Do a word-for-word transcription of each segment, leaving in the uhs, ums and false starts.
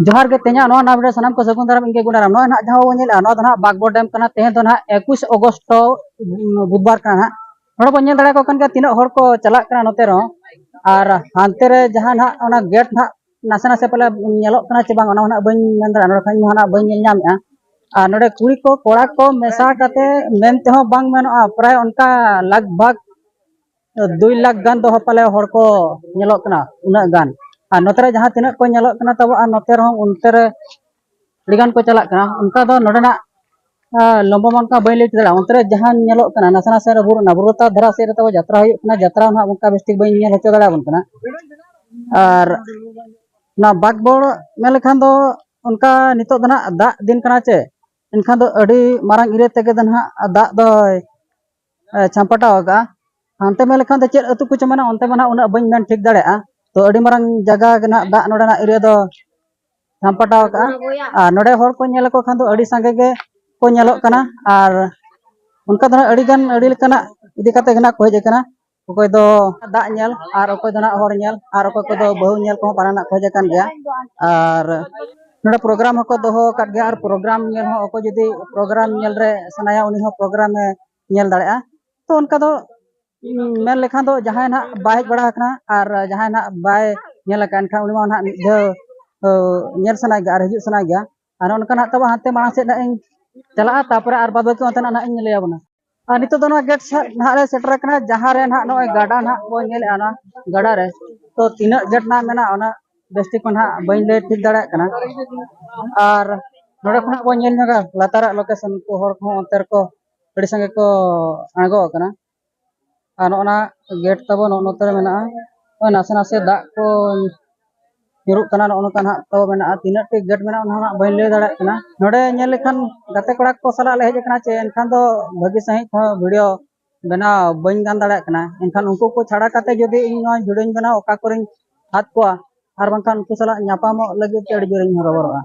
ᱡᱚᱦᱟᱨ ᱜᱮ, ᱛᱮᱦᱮᱧᱟᱜ ᱱᱚᱣᱟ ᱱᱟᱢ ᱨᱮ ᱥᱟᱱᱟᱢ ᱠᱚ ᱥᱟᱹᱜᱩᱱ ᱫᱟᱨᱟᱢ, ᱤᱧ ᱜᱮ ᱜᱩᱱᱟᱨᱟᱢ᱾ ᱱᱚᱜᱼᱚᱭ ᱱᱟᱦᱟᱜ ᱡᱟᱦᱟᱸ ᱵᱚᱱ ᱧᱮᱞᱮᱜᱼᱟ, ᱱᱚᱣᱟ ᱫᱚ ᱱᱟᱦᱟᱜ ᱵᱟᱜᱽᱵᱚᱲ ᱰᱮᱢ ᱠᱟᱱᱟ᱾ ᱛᱮᱦᱮᱧ ᱫᱚ ᱱᱟᱦᱟᱜ ᱮᱠᱩᱥ ᱚᱜᱚᱥᱴ, ᱵᱩᱫᱷᱵᱟᱨ ᱠᱟᱱᱟ ᱱᱟᱦᱟᱜ᱾ ᱱᱚᱰᱮ ᱵᱚᱱ ᱧᱮᱞ ᱫᱟᱲᱮᱭᱟᱠᱚ ᱠᱟᱱ ᱜᱮᱭᱟ, ᱛᱤᱱᱟᱹᱜ ᱦᱚᱲ ᱠᱚ ᱪᱟᱞᱟᱜ ᱠᱟᱱᱟ ᱱᱚᱛᱮ ᱨᱮᱦᱚᱸ᱾ ᱟᱨ ᱦᱟᱱᱛᱮ ᱨᱮ ᱡᱟᱦᱟᱸ ᱱᱟᱦᱟᱜ ᱚᱱᱟ ᱜᱮᱴ ᱱᱟᱦᱟᱜ ᱱᱟᱥᱮ ᱱᱟᱥᱮ ᱯᱟᱞᱮ ᱧᱮᱞᱚᱜ ᱠᱟᱱᱟ ᱪᱮ ᱵᱟᱝ, ᱚᱱᱟ ᱦᱚᱸ ᱱᱟᱦᱟᱜ ᱵᱟᱹᱧ ᱢᱮᱱ ᱫᱟᱲᱮᱭᱟᱜᱼᱟ, ᱱᱚᱰᱮ ᱠᱷᱚᱱ ᱤᱧ ᱦᱚᱸ ᱱᱟᱦᱟᱜ ᱵᱟᱹᱧ ᱧᱮᱞ ᱧᱟᱢᱮᱫᱼᱟ᱾ ᱟᱨ ᱱᱚᱰᱮ ᱠᱩᱲᱤ ᱠᱚ ᱠᱚᱲᱟ ᱠᱚ ᱢᱮᱥᱟ ᱠᱟᱛᱮ ᱢᱮᱱ ᱛᱮᱦᱚᱸ ᱵᱟᱝ ᱢᱮᱱᱚᱜᱼᱟ, ᱯᱨᱟᱭ ᱚᱱᱠᱟ ᱞᱟᱜᱽ ᱵᱷᱟᱜᱽ ᱫᱩᱭ ᱞᱟᱠᱷ ᱜᱟᱱ ᱫᱚ ᱯᱟᱞᱮ ᱦᱚᱲ ᱠᱚ ᱧᱮᱞᱚᱜ ᱠᱟᱱᱟ, ᱩᱱᱟᱹᱜ ᱜᱟᱱ᱾ ᱟᱨ ᱱᱚᱛᱮ ᱨᱮ ᱡᱟᱦᱟᱸ ᱛᱤᱱᱟᱹᱜ ᱠᱚ ᱧᱮᱞᱚᱜ ᱠᱟᱱᱟ ᱛᱟᱵᱚ, ᱟᱨ ᱱᱚᱛᱮ ᱨᱮᱦᱚᱸ ᱚᱱᱛᱮ ᱨᱮ ᱟᱹᱰᱤ ᱜᱟᱱ ᱠᱚ ᱪᱟᱞᱟᱜ ᱠᱟᱱᱟ᱾ ᱚᱱᱠᱟ ᱫᱚ ᱱᱚᱰᱮᱱᱟᱜ, ᱟ, ᱞᱚᱢᱵᱟ ᱢᱟ ᱚᱱᱠᱟ ᱵᱟᱹᱧ ᱞᱟᱹᱭ ᱫᱟᱲᱮᱭᱟᱜᱼᱟ᱾ ᱚᱱᱛᱮ ᱨᱮ ᱡᱟᱦᱟᱸ ᱧᱮᱞᱚᱜ ᱠᱟᱱᱟ ᱱᱟᱥᱮ ᱱᱟᱥᱮ ᱨᱮ ᱵᱩᱨᱩ, ᱚᱱᱟ ᱵᱩᱨᱩ ᱞᱟᱛᱟᱨ ᱫᱷᱟᱨᱟ ᱥᱮᱫ ᱨᱮ ᱛᱟᱵᱚ ᱡᱟᱛᱨᱟ ᱦᱩᱭᱩᱜ ᱠᱟᱱᱟ, ᱡᱟᱛᱨᱟ ᱦᱚᱸ ᱱᱟᱦᱟᱜ ᱚᱱᱠᱟ ᱵᱮᱥ ᱴᱷᱤᱠ ᱵᱟᱹᱧ ᱧᱮᱞ ᱦᱚᱪᱚ ᱫᱟᱲᱮᱭᱟᱵᱚᱱ ᱠᱟᱱᱟ᱾ ᱟᱨ ᱚᱱᱟ ᱵᱟᱜᱽᱵᱚᱲ ᱢᱮᱱ ᱞᱮᱠᱷᱟᱱ ᱫᱚ ᱚᱱᱠᱟ ᱱᱤᱛᱚᱜ ᱫᱚ ᱱᱟᱦᱟᱜ ᱫᱟᱜ ᱫᱤᱱ ᱠᱟᱱᱟ ᱪᱮ, ᱮᱱᱠᱷᱟᱱ ᱫᱚ ᱟᱹᱰᱤ ᱢᱟᱨᱟᱝ ᱮᱨᱤᱭᱟ ᱛᱮᱜᱮ ᱫᱚ ᱱᱟᱦᱟᱜ ᱫᱟᱜ ᱫᱚᱭ ᱮ, ᱪᱷᱟᱢᱯᱟᱴᱟᱣ ᱟᱠᱟᱜᱼᱟ᱾ ᱦᱟᱱᱛᱮ ᱢᱮᱱ ᱞᱮᱠᱷᱟᱱ ᱫᱚ ᱪᱮᱫ ᱟᱹᱛᱩ ᱠᱚᱪᱚ ᱢᱮᱱᱟᱜᱼᱟ, ᱚᱱᱛᱮ ᱢᱟ ᱱᱟᱦᱟᱜ ᱩᱱᱟᱹᱜ ᱵᱟᱹᱧ ᱢᱮᱱ ᱴᱷᱤᱠ ᱫᱟᱲᱮᱭᱟᱜᱼᱟ᱾ ᱛᱚ ᱟᱹᱰᱤ ᱢᱟᱨᱟᱝ ᱡᱟᱭᱜᱟ ᱜᱮ ᱱᱟᱦᱟᱜ ᱫᱟᱜ ᱱᱚᱰᱮᱱᱟᱜ ᱮᱨᱤᱭᱟ ᱫᱚ ᱪᱷᱟᱢᱯᱟᱴᱟᱣ ᱟᱠᱟᱜᱼᱟ᱾ ᱟᱨ ᱱᱚᱰᱮ ᱦᱚᱲ ᱠᱚ ᱧᱮᱞ ᱞᱮᱠᱚ ᱠᱷᱟᱱ ᱫᱚ ᱟᱹᱰᱤ ᱥᱟᱸᱜᱮ ᱜᱮ ᱠᱚ ᱧᱮᱞᱚᱜ ᱠᱟᱱᱟ᱾ ᱟᱨ ᱚᱱᱠᱟ ᱫᱚ ᱱᱟᱦᱟᱜ ᱟᱹᱰᱤ ᱜᱟᱱ ᱟᱹᱰᱤ ᱞᱮᱠᱟᱱᱟᱜ ᱤᱫᱤ ᱠᱟᱛᱮ ᱜᱮ ᱱᱟᱦᱟᱜ ᱠᱚ ᱦᱮᱡ ᱟᱠᱟᱱᱟ᱾ ᱚᱠᱚᱭ ᱫᱚ ᱫᱟᱜ ᱧᱮᱞ, ᱟᱨ ᱚᱠᱚᱭ ᱫᱚ ᱱᱟᱦᱟᱜ ᱦᱚᱲ ᱧᱮᱞ, ᱟᱨ ᱚᱠᱚᱭ ᱠᱚᱫᱚ ᱵᱟᱹᱦᱩ ᱧᱮᱞ ᱠᱚᱦᱚᱸ ᱯᱟᱞᱮᱱ ᱱᱟᱦᱟᱜ ᱠᱚ ᱦᱮᱡ ᱟᱠᱟᱱ ᱜᱮᱭᱟ᱾ ᱟᱨ ᱱᱚᱰᱮ ᱯᱨᱳᱜᱨᱟᱢ ᱦᱚᱸᱠᱚ ᱫᱚᱦᱚ ᱟᱠᱟᱫ ᱜᱮᱭᱟ, ᱟᱨ ᱯᱨᱳᱜᱨᱟᱢ ᱧᱮᱞ ᱦᱚᱸ ᱚᱠᱚᱭ ᱡᱩᱫᱤ ᱯᱨᱳᱜᱨᱟᱢ ᱧᱮᱞ ᱨᱮ ᱥᱟᱱᱟᱭᱟ, ᱩᱱᱤ ᱦᱚᱸ ᱯᱨᱳᱜᱨᱟᱢ ᱮ ᱧᱮᱞ ᱫᱟᱲᱮᱭᱟᱜᱼᱟ᱾ ᱛᱚ ᱚᱱᱠᱟ ᱫᱚ, ᱩᱸ, ᱢᱮᱱ ᱞᱮᱠᱷᱟᱱ ᱫᱚ ᱡᱟᱦᱟᱸᱭ ᱱᱟᱦᱟᱜ ᱵᱟᱭ ᱦᱮᱡ ᱵᱟᱲᱟ ᱟᱠᱟᱱᱟ ᱟᱨ ᱡᱟᱦᱟᱸᱭ ᱱᱟᱦᱟᱜ ᱵᱟᱭ ᱧᱮᱞ ᱟᱠᱟᱫ, ᱮᱱᱠᱷᱟᱱ ᱩᱱᱤ ᱢᱟ ᱱᱟᱦᱟᱜ ᱢᱤᱫ ᱫᱷᱟᱣ, ᱚ, ᱧᱮᱞ ᱥᱟᱱᱟᱭ ᱜᱮᱭᱟ ᱟᱨ ᱦᱤᱡᱩᱜ ᱥᱟᱱᱟᱭ ᱜᱮᱭᱟ᱾ ᱟᱨ ᱱᱚᱜᱼᱚ ᱱᱚᱝᱠᱟ ᱱᱟᱦᱟᱜ ᱛᱟᱵᱚ ᱦᱟᱱᱛᱮ ᱢᱟᱲᱟᱝ ᱥᱮᱫ ᱱᱟᱦᱟᱜ ᱤᱧ ᱪᱟᱞᱟᱜᱼᱟ, ᱛᱟᱨᱯᱚᱨᱮ ᱟᱨ ᱵᱟᱫ ᱵᱟᱹᱠᱤ ᱚᱱᱛᱮᱱᱟᱜ ᱱᱟᱦᱟᱜ ᱤᱧ ᱞᱟᱹᱭ ᱟᱵᱚᱱᱟ᱾ ᱟᱨ ᱱᱤᱛᱚᱜ ᱫᱚ ᱱᱚᱣᱟ ᱜᱮᱴ ᱥᱮᱫ ᱱᱟᱦᱟᱜ ᱞᱮ ᱥᱮᱴᱮᱨ ᱟᱠᱟᱱᱟ, ᱡᱟᱦᱟᱸ ᱨᱮ ᱱᱟᱦᱟᱜ ᱱᱚᱜᱼᱚᱭ ᱜᱟᱰᱟ ᱱᱟᱦᱟᱜ ᱵᱚᱱ ᱧᱮᱞᱮᱫᱼᱟ, ᱚᱱᱟ ᱜᱟᱰᱟ ᱨᱮ᱾ ᱛᱚ ᱛᱤᱱᱟᱹᱜ ᱜᱮᱴ ᱱᱟᱦᱟᱜ ᱢᱮᱱᱟᱜᱼᱟ, ᱚᱱᱟ ᱵᱮᱥ ᱴᱷᱤᱠ ᱠᱚ ᱱᱟᱦᱟᱜ ᱵᱟᱹᱧ ᱞᱟᱹᱭ ᱴᱷᱤᱠ ᱫᱟᱲᱮᱭᱟᱜ ᱠᱟᱱᱟ᱾ ᱟᱨ ᱱᱚᱰᱮ ᱠᱷᱚᱱᱟᱜ ᱵᱚᱱ ᱧᱮᱞ ᱧᱚᱜᱟ ᱞᱟᱛᱟᱨᱟᱜ ᱞᱳᱠᱮᱥᱚᱱ ᱠᱚ, ᱦᱚᱲ ᱠᱚᱦᱚᱸ ᱚᱱᱛᱮ ᱨᱮᱠᱚ ᱟᱹᱰᱤ ᱥᱟᱸᱜᱮ ᱠᱚ ᱟᱬᱜᱚ ᱟᱠᱟᱱᱟ᱾ ᱟᱨ ᱱᱚᱜᱼᱚ ᱱᱟ ᱜᱮᱴ ᱛᱟᱵᱚ ᱱᱚᱜᱼᱚ ᱱᱚᱛᱮ ᱨᱮ ᱢᱮᱱᱟᱜᱼᱟ᱾ ᱱᱚᱜᱼᱚᱭ ᱱᱟᱥᱮ ᱱᱟᱥᱮ ᱫᱟᱜ ᱠᱚ ᱧᱩᱨᱩᱜ ᱠᱟᱱᱟ, ᱱᱚᱜᱼᱚ ᱱᱚᱝᱠᱟ ᱱᱟᱦᱟᱜ ᱛᱟᱵᱚ ᱢᱮᱱᱟᱜᱼᱟ᱾ ᱛᱤᱱᱟᱹᱜ ᱴᱤ ᱜᱮᱴ ᱢᱮᱱᱟᱜᱼᱟ, ᱚᱱᱟ ᱦᱟᱸᱜ ᱵᱟᱹᱧ ᱞᱟᱹᱭ ᱫᱟᱲᱮᱭᱟᱜ ᱠᱟᱱᱟ᱾ ᱱᱚᱰᱮ ᱧᱮᱞ ᱞᱮᱠᱷᱟᱱ ᱜᱟᱛᱮ ᱠᱚᱲᱟ ᱠᱚ ᱥᱟᱞᱟᱜ ᱞᱮ ᱦᱮᱡ ᱟᱠᱟᱱᱟ ᱪᱮ, ᱮᱱᱠᱷᱟᱱ ᱫᱚ ᱵᱷᱟᱹᱜᱤ ᱥᱟᱺᱦᱤᱡ ᱦᱚᱸ ᱵᱷᱤᱰᱤᱭᱳ ᱵᱮᱱᱟᱣ ᱵᱟᱹᱧ ᱜᱟᱱ ᱫᱟᱲᱮᱭᱟᱜ ᱠᱟᱱᱟ᱾ ᱮᱱᱠᱷᱟᱱ ᱩᱱᱠᱩ ᱠᱚ ᱪᱷᱟᱲᱟ ᱠᱟᱛᱮ ᱡᱩᱫᱤ ᱤᱧ ᱱᱚᱣᱟ ᱵᱷᱤᱰᱤᱭᱳᱧ ᱵᱮᱱᱟᱣᱟ, ᱚᱠᱟ ᱠᱚᱨᱮᱧ ᱟᱫ ᱠᱚᱣᱟ, ᱟᱨ ᱵᱟᱝᱠᱷᱟᱱ ᱩᱱᱠᱩ ᱥᱟᱞᱟᱜ ᱧᱟᱯᱟᱢᱚᱜ ᱞᱟᱹᱜᱤᱫ ᱛᱮ ᱟᱹᱰᱤ ᱡᱳᱨᱤᱧ ᱦᱚᱨᱚᱵᱚᱨᱚᱜᱼᱟ᱾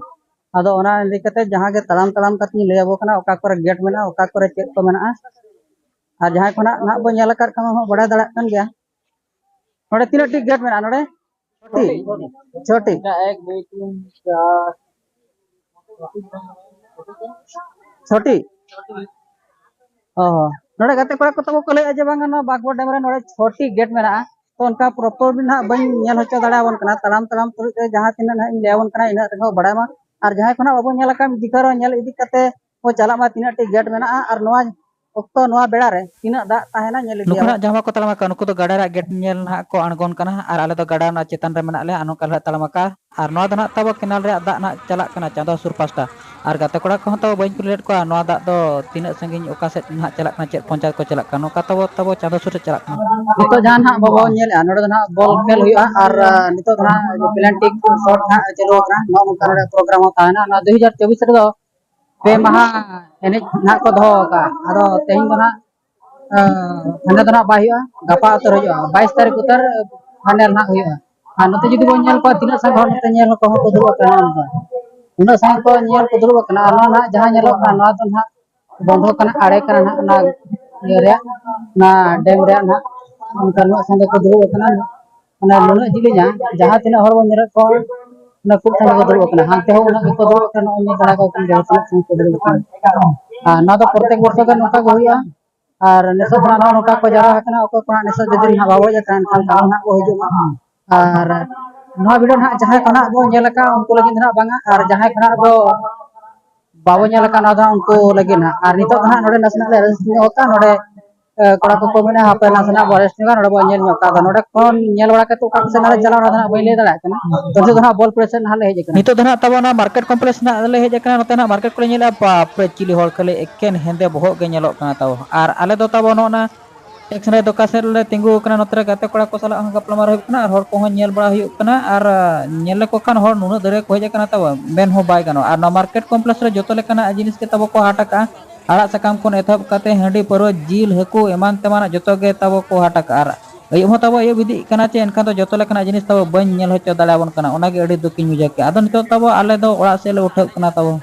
ᱟᱫᱚ ᱚᱱᱟ ᱤᱫᱤ ᱠᱟᱛᱮ ᱡᱟᱦᱟᱸ ᱜᱮ ᱛᱟᱲᱟᱢ ᱛᱟᱲᱟᱢ ᱠᱟᱛᱮᱧ ᱞᱟᱹᱭ ᱟᱵᱚ ᱠᱟᱱᱟ, ᱚᱠᱟ ᱠᱚᱨᱮ ᱜᱮᱴ ᱢᱮᱱᱟᱜᱼᱟ, ᱚᱠᱟ ᱠᱚᱨᱮ ᱪᱮᱫ ᱠᱚ ᱢᱮᱱᱟᱜᱼᱟ᱾ ᱟᱨ ᱡᱟᱦᱟᱸᱭ ᱠᱷᱚᱱᱟᱜ ᱱᱟᱦᱟᱜ ᱵᱚᱱ ᱧᱮᱞ ᱟᱠᱟᱫ ᱠᱷᱟᱱ ᱦᱚᱸ ᱵᱟᱲᱟᱭ ᱫᱟᱲᱮᱭᱟᱜ ᱠᱟᱱ ᱜᱮᱭᱟ᱾ ᱱᱚᱰᱮ ᱛᱤᱱᱟᱹᱜ ᱴᱤ ᱜᱮᱴ ᱢᱮᱱᱟᱜᱼᱟ? ᱱᱚᱰᱮ ᱪᱷᱚᱴᱤ᱾ ᱪᱷᱚᱴᱤ᱾ ᱪᱷᱚᱴᱤ᱾ ᱚ, ᱱᱚᱰᱮ ᱜᱟᱛᱮ ᱠᱚᱲᱟ ᱠᱚ ᱛᱟᱵᱚ ᱠᱚ ᱞᱟᱹᱭᱮᱫᱼᱟ ᱡᱮ ᱵᱟᱝᱟ ᱱᱚᱣᱟ ᱵᱟᱜᱽᱵᱚᱲ ᱰᱮᱢ ᱨᱮ ᱱᱚᱰᱮ ᱪᱷᱚᱴᱤ ᱜᱮᱴ ᱢᱮᱱᱟᱜᱼᱟ᱾ ᱛᱚ ᱚᱱᱠᱟ ᱯᱨᱚᱯᱚᱨ ᱱᱟᱦᱟᱜ ᱵᱟᱹᱧ ᱧᱮᱞ ᱦᱚᱪᱚ ᱫᱟᱲᱮᱭᱟᱵᱚᱱ ᱠᱟᱱᱟ, ᱛᱟᱲᱟᱢ ᱛᱟᱲᱟᱢ ᱛᱩᱞᱩᱡ ᱨᱮ ᱡᱟᱦᱟᱸ ᱛᱤᱱᱟᱹᱜ ᱱᱟᱦᱟᱜ ᱤᱧ ᱞᱟᱹᱭᱟᱵᱚᱱ ᱠᱟᱱᱟ ᱤᱱᱟᱹᱜ ᱨᱮᱦᱚᱸ ᱵᱟᱲᱟᱭ ᱢᱟ᱾ ᱟᱨ ᱡᱟᱦᱟᱸᱭ ᱠᱚ ᱱᱟᱦᱟᱜ ᱵᱟᱵᱚᱱ ᱧᱮᱞ ᱟᱠᱟᱫ ᱡᱤᱠᱟᱹᱨ ᱦᱚᱸ ᱧᱮᱞ ᱤᱫᱤ ᱠᱟᱛᱮ ᱠᱚ ᱪᱟᱞᱟᱜ ᱢᱟ ᱛᱤᱱᱟᱹᱜ ᱴᱤ ᱜᱮᱴ ᱢᱮᱱᱟᱜᱼᱟ ᱟᱨ ᱱᱚᱣᱟ ᱚᱠᱛᱚ ᱱᱚᱣᱟ ᱵᱮᱲᱟ ᱨᱮ ᱛᱤᱱᱟᱹᱜ ᱫᱟᱜ ᱛᱟᱦᱮᱱᱟ ᱧᱮᱞ ᱱᱩᱠᱩ ᱤᱫᱤᱭᱟᱵᱚᱱ᱾ ᱱᱟᱦᱟᱜ ᱡᱟᱦᱟᱸ ᱠᱚ ᱛᱟᱲᱟᱢ ᱟᱠᱟᱫ ᱱᱩᱠᱩ ᱫᱚ ᱜᱟᱰᱟ ᱨᱮᱭᱟᱜ ᱜᱮᱴ ᱧᱮᱞ ᱱᱟᱦᱟᱜ ᱠᱚ ᱟᱬᱜᱚᱱ ᱠᱟᱱᱟ ᱟᱨ ᱟᱞᱮ ᱫᱚ ᱜᱟᱰᱟ ᱨᱮᱱᱟᱜ ᱪᱮᱛᱟᱱ ᱨᱮ ᱢᱮᱱᱟᱜ ᱞᱮᱭᱟ ᱟᱨ ᱱᱚᱝᱠᱟ ᱞᱮ ᱛᱟᱲᱟᱢ ᱟᱠᱟᱫᱼᱟ᱾ ᱟᱨ ᱱᱚᱣᱟ ᱫᱚ ᱱᱟᱦᱟᱜ ᱛᱟᱵᱚ ᱠᱮᱱᱟᱞ ᱨᱮᱭᱟᱜ ᱫᱟᱜ ᱱᱟᱦᱟᱜ ᱪᱟᱞᱟᱜ ᱠᱟᱱᱟ ᱪᱟᱸᱫᱚ ᱥᱩᱨ ᱯᱟᱥᱴᱟ᱾ ᱟᱨ ᱜᱟᱛᱮ ᱠᱚᱲᱟ ᱠᱚᱦᱚᱸ ᱛᱟᱵᱚ ᱵᱟᱹᱧ ᱠᱩᱞᱤ ᱞᱮᱫ ᱠᱚᱣᱟ ᱱᱚᱣᱟ ᱫᱟᱜ ᱫᱚ ᱛᱤᱱᱟᱹᱜ ᱥᱟᱺᱜᱤᱧ ᱚᱠᱟ ᱥᱮᱫ ᱱᱟᱦᱟᱜ ᱪᱟᱞᱟᱜ ᱠᱟᱱᱟ, ᱪᱮᱫ ᱯᱚᱧᱪᱟᱭᱮᱛ ᱠᱚ ᱪᱟᱞᱟᱜ ᱠᱟᱱᱟ, ᱱᱚᱝᱠᱟ ᱛᱟᱵᱚ ᱛᱟᱵᱚ ᱪᱟᱸᱫᱚ ᱥᱩᱨ ᱥᱮᱫ ᱪᱟᱞᱟᱜ ᱠᱟᱱᱟ᱾ ᱱᱤᱛᱚᱜ ᱡᱟᱦᱟᱸ ᱱᱟᱦᱟᱜ ᱵᱟᱵᱚ ᱧᱮᱞᱮᱫᱼᱟ ᱱᱚᱰᱮ ᱫᱚ ᱱᱟᱦᱟᱜ ᱵᱚᱞ ᱠᱷᱮᱞ ᱦᱩᱭᱩᱜᱼᱟ ᱟᱨ ᱱᱤᱛᱚᱜ ᱫᱚ ᱱᱟᱦᱟᱜ ᱯᱮᱱᱟᱞᱴᱤ ᱥᱚᱴ ᱱᱟᱦᱟᱜ ᱪᱟᱹᱞᱩ ᱟᱠᱟᱱᱟ᱾ ᱱᱚᱜᱼᱚ ᱱᱚᱝᱠᱟ ᱱᱚᱰᱮ ᱯᱨᱳᱜᱨᱟᱢ ᱦᱚᱸ ᱛᱟᱦᱮᱱᱟ ᱱᱚᱣᱟ ᱫᱩ ᱦᱟᱡᱟᱨ ᱪᱚᱵᱵᱤᱥ ᱨᱮᱫᱚ ᱯᱮ ᱢᱟᱦᱟ ᱮᱱᱮᱡ ᱱᱟᱦᱟᱜ ᱠᱚ ᱫᱚᱦᱚ ᱟᱠᱟᱫᱼᱟ᱾ ᱟᱫᱚ ᱛᱮᱦᱮᱧ ᱫᱚ ᱱᱟᱦᱟᱜ ᱦᱟᱸᱰᱮ ᱫᱚ ᱱᱟᱦᱟᱜ ᱵᱟᱭ ᱦᱩᱭᱩᱜᱼᱟ, ᱜᱟᱯᱟ ᱩᱛᱟᱹᱨ ᱦᱩᱭᱩᱜᱼᱟ, ᱵᱟᱭᱤᱥ ᱛᱟᱹᱨᱤᱠᱷ ᱩᱛᱟᱹᱨ ᱯᱷᱟᱭᱱᱮᱞ ᱱᱟᱦᱟᱜ ᱦᱩᱭᱩᱜᱼᱟ᱾ ᱟᱨ ᱱᱚᱛᱮ ᱡᱩᱫᱤ ᱵᱚᱱ ᱧᱮᱞ ᱠᱚᱣᱟ ᱛᱤᱱᱟᱹᱜ ᱥᱟᱸᱜᱮ ᱦᱚᱲ ᱱᱚᱛᱮ ᱧᱮᱞ ᱠᱚᱦᱚᱸ ᱠᱚ ᱫᱩᱲᱩᱵ ᱟᱠᱟᱱᱟ, ᱚᱱᱠᱟ ᱩᱱᱟᱹᱜ ᱥᱟᱸᱜᱮ ᱠᱚ ᱧᱮᱞ ᱠᱚ ᱫᱩᱲᱩᱵ ᱟᱠᱟᱱᱟ᱾ ᱟᱨ ᱱᱚᱣᱟ ᱱᱟᱦᱟᱜ ᱡᱟᱦᱟᱸ ᱧᱮᱞᱚᱜ ᱠᱟᱱᱟ ᱱᱚᱣᱟ ᱫᱚ ᱱᱟᱦᱟᱜ ᱵᱚᱱᱫᱷᱚ ᱠᱟᱱᱟ, ᱟᱲᱮ ᱠᱟᱱᱟ ᱱᱟᱦᱟᱜ ᱚᱱᱟ ᱤᱭᱟᱹ ᱨᱮᱭᱟᱜ, ᱚᱱᱟ ᱰᱮᱢ ᱨᱮᱭᱟᱜ ᱱᱟᱦᱟᱜ ᱚᱱᱠᱟ ᱩᱱᱟᱹᱜ ᱥᱟᱸᱜᱮ ᱠᱚ ᱫᱩᱲᱩᱵ ᱟᱠᱟᱱᱟ᱾ ᱢᱟᱱᱮ ᱱᱩᱱᱟᱹᱜ ᱡᱤᱞᱤᱧᱟ ᱡᱟᱦᱟᱸ ᱛᱤᱱᱟᱹᱜ ᱦᱚᱲ ᱵᱚᱱ ᱧᱮᱞᱮᱫ ᱠᱚᱣᱟ ᱚᱱᱟ ᱠᱷᱩᱵ ᱥᱟᱸᱜᱮ ᱠᱚ ᱫᱩᱲᱩᱵ ᱟᱠᱟᱱᱟ, ᱦᱟᱱᱛᱮ ᱦᱚᱸ ᱩᱱᱟᱹᱜ ᱜᱮᱠᱚ ᱫᱩᱲᱩᱵ ᱟᱠᱟᱱᱟ, ᱱᱚᱜᱼᱚᱭ ᱧᱮᱞ ᱫᱟᱲᱮ ᱠᱚ ᱠᱟᱱ ᱜᱮᱭᱟ ᱛᱤᱱᱟᱹᱜ ᱥᱟᱸᱜᱮ ᱠᱚ ᱫᱩᱲᱩᱵ ᱟᱠᱟᱱᱟ᱾ ᱟᱨ ᱱᱚᱣᱟ ᱫᱚ ᱯᱨᱚᱛᱮᱠ ᱵᱚᱨᱥᱚ ᱜᱮ ᱱᱚᱝᱠᱟ ᱜᱮ ᱦᱩᱭᱩᱜᱼᱟ᱾ ᱟᱨ ᱱᱮᱥᱚᱜ ᱫᱚ ᱱᱟᱦᱟᱜ ᱱᱚᱜᱼᱚ ᱱᱚᱝᱠᱟ ᱠᱚ ᱡᱟᱣᱨᱟ ᱟᱠᱟᱱᱟ, ᱚᱠᱚᱭ ᱠᱚ ᱱᱟᱦᱟᱜ ᱱᱮᱥᱚᱜ ᱡᱩᱫᱤ ᱱᱟᱦᱟᱜ ᱵᱟᱵᱚ ᱦᱮᱡ ᱟᱠᱟᱱ ᱮᱱᱠᱷᱟᱱ ᱠᱟᱞᱚᱢ ᱱᱟᱦᱟᱜ ᱠᱚ ᱦᱤᱡᱩᱜ ᱢᱟ᱾ ᱟᱨ ᱱᱚᱣᱟ ᱵᱷᱤᱰᱤᱭᱳ ᱱᱟᱦᱟᱜ ᱡᱟᱦᱟᱸᱭ ᱠᱚ ᱱᱟᱦᱟᱜ ᱵᱚᱱ ᱧᱮᱞ ᱟᱠᱟᱫ ᱩᱱᱠᱩ ᱞᱟᱹᱜᱤᱫ ᱫᱚ ᱱᱟᱦᱟᱜ ᱵᱟᱝᱟ, ᱟᱨ ᱡᱟᱦᱟᱸᱭ ᱠᱚ ᱱᱟᱦᱟᱜ ᱫᱚ ᱵᱟᱵᱚ ᱧᱮᱞ ᱟᱠᱟᱫ ᱱᱚᱣᱟ ᱫᱚ ᱦᱟᱸᱜ ᱩᱱᱠᱩ ᱞᱟᱹᱜᱤᱫ ᱱᱟᱦᱟᱜ᱾ ᱟᱨ ᱱᱤᱛᱚᱜ ᱫᱚ ᱱᱟᱦᱟᱜ ᱱᱚᱰᱮ ᱱᱟᱥᱮᱱᱟᱜ ᱞᱮ ᱨᱮᱥᱴ ᱧᱚᱜ ᱟᱠᱟᱫ ᱱᱚᱰᱮ, ᱮ, ᱠᱚᱲᱟ ᱠᱚᱠᱚ ᱢᱮᱱᱟ ᱦᱟᱯᱮ ᱱᱟᱥᱮᱱᱟᱜ ᱵᱚᱱ ᱨᱮᱥᱴ ᱧᱚᱜᱟ, ᱱᱚᱰᱮ ᱵᱚᱱ ᱧᱮᱞ ᱧᱚᱜ ᱠᱟᱜᱼᱟ᱾ ᱟᱫᱚ ᱱᱚᱰᱮ ᱠᱷᱚᱱ ᱧᱮᱞ ᱵᱟᱲᱟ ᱠᱟᱛᱮ ᱚᱠᱟ ᱠᱚ ᱥᱮᱫ ᱱᱟᱦᱟᱜ ᱞᱮ ᱪᱟᱞᱟᱣ ᱚᱱᱟ ᱫᱚ ᱱᱟᱦᱟᱜ ᱵᱟᱹᱧ ᱞᱟᱹᱭ ᱫᱟᱲᱮᱭᱟᱜ ᱠᱟᱱᱟ᱾ ᱛᱚ ᱱᱤᱛᱚᱜ ᱫᱚ ᱱᱟᱦᱟᱜ ᱵᱚᱞ ᱯᱮᱨᱮ ᱥᱮᱫ ᱱᱟᱦᱟᱜ ᱞᱮ ᱦᱮᱡ ᱟᱠᱟᱱᱟ᱾ ᱱᱤᱛᱚᱜ ᱫᱚ ᱱᱟᱦᱟᱜ ᱛᱟᱵᱚ ᱚᱱᱟ ᱢᱟᱨᱠᱮᱴ ᱠᱚᱢᱯᱞᱮᱠᱥ ᱱᱟᱦᱟᱜ ᱞᱮ ᱦᱮᱡ ᱟᱠᱟᱱᱟ᱾ ᱱᱚᱛᱮ ᱱᱟᱦᱟᱜ ᱢᱟᱨᱠᱮᱴ ᱠᱚᱨᱮ ᱧᱮᱞᱮᱫᱼᱟ ᱵᱟᱯᱨᱮ ᱪᱤᱞᱤ ᱦᱚᱲ ᱠᱷᱟᱹᱞᱤ ᱮᱠᱮᱱ ᱦᱮᱸᱫᱮ ᱵᱚᱦᱚᱜ ᱜᱮ ᱧᱮᱞᱚᱜ ᱠᱟᱱᱟ ᱛᱟᱵᱚ᱾ ᱟᱨ ᱟᱞᱮ ᱫᱚ ᱛᱟᱵᱚ ᱱᱚᱜᱼᱚ ᱱᱟ ᱴᱮᱠᱥ ᱨᱮ ᱫᱚᱠᱟ ᱥᱮᱫ ᱨᱮᱞᱮ ᱛᱤᱸᱜᱩ ᱟᱠᱟᱱᱟ, ᱱᱚᱛᱮ ᱨᱮ ᱜᱟᱛᱮ ᱠᱚᱲᱟ ᱠᱚ ᱥᱟᱞᱟᱜ ᱦᱚᱸ ᱜᱟᱯᱟᱞᱢᱟᱨᱟᱣ ᱦᱩᱭᱩᱜ ᱠᱟᱱᱟ ᱟᱨ ᱦᱚᱲ ᱠᱚᱦᱚᱸ ᱧᱮᱞ ᱵᱟᱲᱟ ᱦᱩᱭᱩᱜ ᱠᱟᱱᱟ᱾ ᱟᱨ ᱧᱮᱞ ᱞᱮᱠᱚ ᱠᱷᱟᱱ ᱦᱚᱲ ᱱᱩᱱᱟᱹᱜ ᱫᱟᱹᱨᱭᱟᱹ ᱠᱚ ᱦᱮᱡ ᱟᱠᱟᱱᱟ ᱛᱟᱵᱚ, ᱢᱮᱱ ᱦᱚᱸ ᱵᱟᱭ ᱜᱟᱱᱚᱜᱼᱟ᱾ ᱟᱨ ᱱᱚᱣᱟ ᱢᱟᱨᱠᱮᱴ ᱠᱚᱢᱯᱞᱮᱠᱥ ᱨᱮ ᱡᱚᱛᱚ ᱞᱮᱠᱟᱱᱟᱜ ᱡᱤᱱᱤᱥ ᱜᱮ ᱛᱟᱵᱚ ᱠᱚ ᱦᱟᱴ ᱟᱠᱟᱜᱼᱟ, ᱟᱲᱟᱜ ᱥᱟᱠᱟᱢ ᱠᱷᱚᱱ ᱮᱛᱚᱦᱚᱵ ᱠᱟᱛᱮ ᱦᱟᱺᱰᱤ ᱯᱟᱹᱨᱣᱟᱹ, ᱡᱤᱞ, ᱦᱟᱹᱠᱩ ᱮᱢᱟᱱ ᱛᱮᱢᱟᱱᱟᱜ ᱡᱚᱛᱚ ᱜᱮ ᱛᱟᱵᱚ ᱠᱚ ᱦᱟᱴ ᱟᱠᱟᱜᱼᱟ᱾ ᱟᱨ ᱟᱹᱭᱩᱵ ᱦᱚᱸ ᱛᱟᱵᱚ ᱟᱹᱭᱩᱵ ᱤᱫᱤᱜ ᱠᱟᱱᱟ ᱪᱮ ᱮᱱᱠᱷᱟᱱ ᱫᱚ ᱡᱚᱛᱚ ᱞᱮᱠᱟᱱᱟᱜ ᱡᱤᱱᱤᱥ ᱛᱟᱵᱚ ᱵᱟᱹᱧ ᱧᱮᱞ ᱦᱚᱪᱚ ᱫᱟᱲᱮᱭᱟᱵᱚᱱ ᱠᱟᱱᱟ, ᱚᱱᱟᱜᱮ ᱟᱹᱰᱤ ᱫᱩᱠᱤᱧ ᱵᱩᱡᱷᱟᱹᱣ ᱠᱮᱜᱼᱟ᱾ ᱟᱫᱚ ᱱᱤᱛᱚᱜ ᱛᱟᱵᱚ ᱟᱞᱮ ᱫᱚ ᱚᱲᱟᱜ ᱥᱮᱫ ᱞᱮ ᱩᱴᱷᱟᱹᱜ ᱠᱟᱱᱟ ᱛᱟᱵᱚ᱾